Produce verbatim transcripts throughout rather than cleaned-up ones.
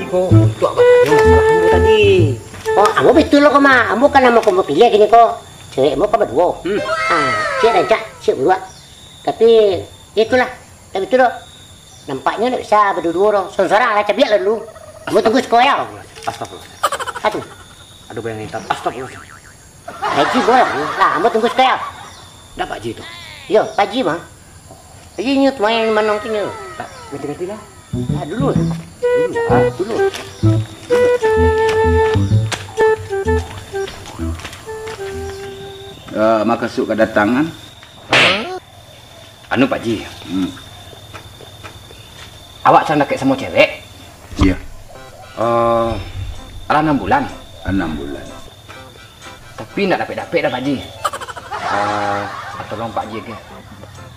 Ko, untuak batanyo masalah ambo tadi. Oh, ambo batua lo ko, Mak. Ambo kan ambo ko piliah kini ko. Cewek ambo kan baduo. Hmm. Ah, ciek rancak, ciek buruak. Tapi, itulah. Tapi tu doh. Nampaknyo ndak bisa baduo-duo doh. Sorang-sorang lah, cabiak lah dulu. Ambo tunggu siko yo. Astagfirullah. Atu. Ado bayangan itam. Astagfirullah. Haji bolang. Lah, ambo tunggu siko yo. Ndak Pak Haji tu? Yo, Pak Haji mah. Haji nyo tu main manong tu nyo. Tak, ganti-ganti lah. Ah, dulu lah. Dulu lah, dulu. Eh, makasud kadatangan. Anu, Pak Haji. Hmm. Awak sadang dakek samo cewek? Iyo. Eh, alah anam bulan. Anam bulan. Tapi ndak dapek-dapek doh, Pak Haji. Eh, tolong Pak Haji,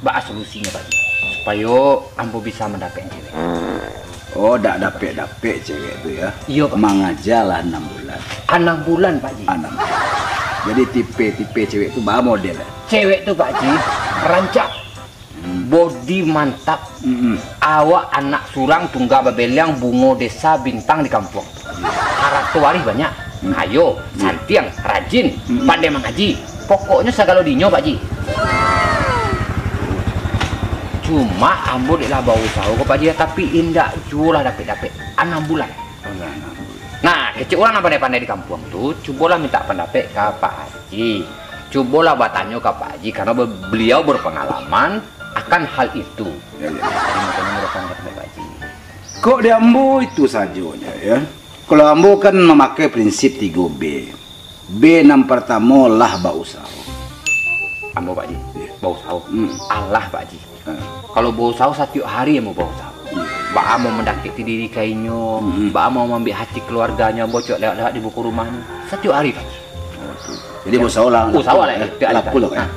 baa solusinyo, Pak Haji, supayo ambo bisa mandapek cewek? Oh, dak dapek-dapek cewek tu, yo? Iyo, Pak. Mangaja lah anam bulan. Anam bulan, Pak Haji. Anam bulan. Jadi tipe-tipe cewek tu baa model, yo? Cewek tu, Pak Haji, rancak. Hmm. Bodi mantap. Mm-mm. Awak anak surang tungga babeleang, bungo desa, bintang di kampuang. Harato warih banyak. Hmm. Kayo, hmm, santiang, rajin, hmm, pandai mangaji. Pokoknyo sagalo dinyo, Pak Haji. Cuma ambo dek lah bausaho ko, Pak Haji, tapi indak juo lah dapek-dapek. Anam bulan. Alah, anam bulan. Nah, kecek urang nan pandai-pandai di kampuang tu, cubolah minta pandapek ka Pak Haji. Cubolah batanyo ka Pak Haji, karano be-, beliau berpengalaman akan hal itu. Ya, ya. Jadi, makonyo murahkan ka Pak Haji. Kok di ambo itu sajonyo, yo? Kalau ambo kan mamakai prinsip tigo B. B nan partamo, lah bausaho. Ambo, Pak Haji, ya, bausaho. Hmm. Alah, Pak Haji. Hmm. Kalau bausaho, satiok hari ambo bausaho. Hmm. Baa mau mandakekkan diri ka inyo, hmm, baa mau maambiak hati keluarganyo, ambo cok lewat-lewat di muko rumahnyo. Satiok hari, Pak Haji. Oh, tu. Jadi, ya, bausaho lah. Usaho lah, ya, ya, tiok hari, laku lah, ya. Ah.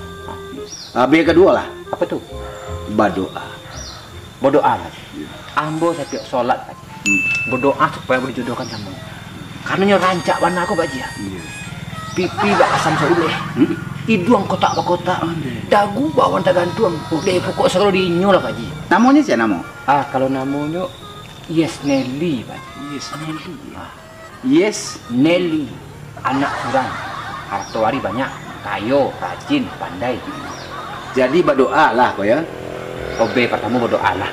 Ah, B kaduo lah. Apo tu? Badoa. Badoa, Pak Haji. Iyo. Ambo satiok solat, Pak Haji, hmm, badoa supayo ambo dijodohkan samo. Karano nyo rancak bana ko, Pak Haji, yo. Iyo. Pipi bak asam sauleh. Hmm. Iduang kotak bakotak. Ondeh. Dagu bak awan tagantuang. Ondeh, pokok sagalo dinyo lah, Pak Haji. Namonyo sia namo? Ah, kalau namonyo Yes Nelly, Pak Haji. Yes Nelly. Ah. Yes Nelly, anak surang, harato ari banyak, kayo, rajin, pandai. Jadi badoa lah ko, yo? Oh, B partamo badoa lah.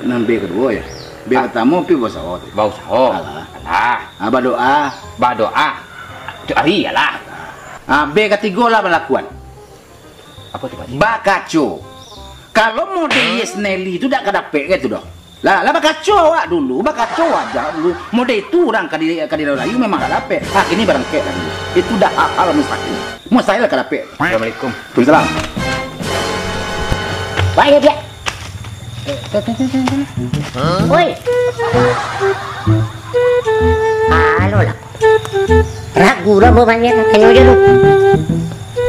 Nan B kaduo, yo? B, ah, partamo pi bausaho tu. Bausaho. Alah. Alah. Ah, badoa. Badoa. Tu ari lah. Ah, B katigo lah balakuan. Apo tu, Pak Haji? Bakaco. Kalau model Yes Nelly tu dak ka dapek ka tu doh. Lah, lah bakaco awak dulu, bakaco aja dulu. Model itu urang ka di, ka di Layu memang ka dapek. Ah, kini barangkek lah dulu. Itu dah hal-hal mustahil. Mustahil ka dapek. Assalamualaikum. Waalaikumsalam. Baik, dia. Oi. Halo lah. Ragu lah, ambo manyo, tanyo je lu.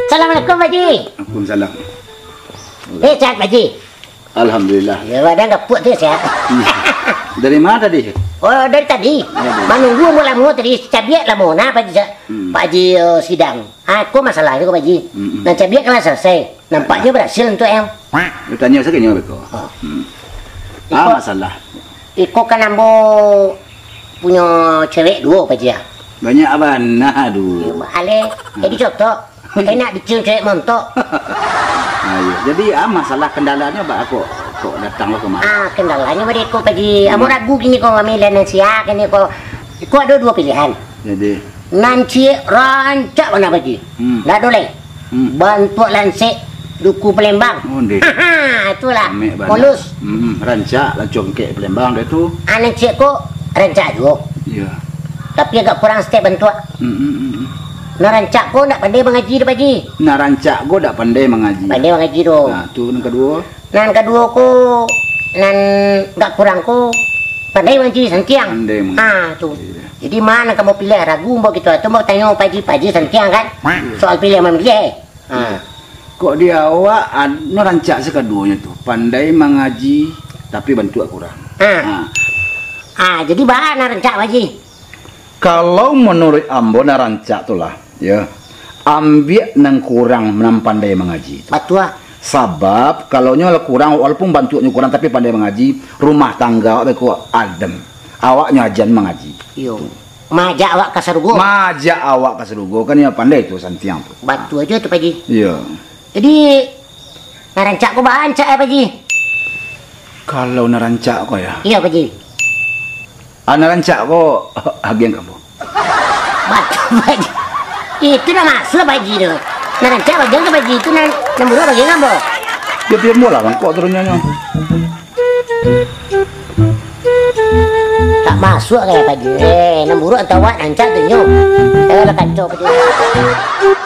Assalamualaikum, Pak Haji. Waalaikumsalam. Eh, sehat, Pak Haji? Alhamdulillah. Yo, badan gapuak tu sehat. Hmm. Dari ma tadi? Oh, dari tadi. Aduh. Manunggu ambo lamo tadi, cabiak lamo. Nah, Pak Haji, hmm, Pak Haji, eh, sidang. Ah, ko masalahnyo ko, Pak Haji. Mm-mm. Nan cabiak kan lah salasai. Nampaknyo barasil untuak yang. Lu tanyo sajo nyo beko. Oh. Hmm. Iko, ah, masalah. Iko kan ambo punyo cewek duo, Pak Haji, ah. Banyak bana tu. Aleh, hmm, jadi contoh, kena bicin cewek montok. Ah, iyo. Jadi, ah, masalah kendalanyo baa kok, kok datang lo kemari? Ah, kendalanyo baa iko, Pak Haji. Ambo, hmm, ragu kini ko, mamiliah nan sia kini ko. Iko ado duo pilihan. Jadi? Nan ciek rancak bana, Pak Haji. Hmm. Ndak ado lai. Hmm. Bantuak lansek duku Palembang. Oh, ndeh. Itulah. Ramek bana. Mulus. Hmm, rancak lah congkek Palembang dah tu. Ah, nan ciek ko rancak juo. Iyo. Tapi agak kurang saketek bantuak. Hmm, hmm, hmm, hmm. Nan rancak ko ndak pandai mangaji doh, Pak Haji. Nan rancak ko ndak pandai mangaji. Pandai mangaji doh. Nah, tu nan kaduo. Nan kaduo ko, nan agak kurang ko, Pandai mangaji santiang. Pandai mangaji. Ha, tu. Iyo. Jadi, ma nan ka ambo piliah, ragu ambo gitu. Tu ambo tanyo Pak Haji, Pak Haji santiang kan? Iyo. Soal piliah mamiliah, eh. Ha. Kok di awak, ad-, nan rancak sakaduonyo tu. Pandai mangaji, tapi bantuak kurang. Ha. Ha. Ha, jadi baa nan rancak, Pak Haji? Kalau manuruik ambo, nan rancak tu lah, yo, ambiak nan kurang, nan pandai mangaji tu. Batua. Sabab, kalau nyo lah kurang, walaupun bantuaknyo kurang, tapi pandai mangaji, rumah tangga awak beko adem. Awak nyo ajan mangaji. Iyo. Maajak awak ka sarugo. Maajak awak ka sarugo, kan iyo pandai tu santiang tu. Batua juo tu, Pak Haji. Iyo. Jadi, nan rancak ko baa rancak, eh, Pak Haji? Kalau nan rancak ko, yo? Iyo, Pak Haji. Ah, nan rancak ko, agiah ka ambo. Batua, Pak Haji. Itu ndak masuak, Pak Haji, tu. Nan rancak bagian ka Pak Haji, itu nan, nan buruak bagian ka ambo. Yo, biar ambo lah mangkok turunnya nyo. Tak masuak ka Pak Haji. Eh, nan buruak atau awak, nan rancak tu nyo. Eh, lah kacau, Pak Haji.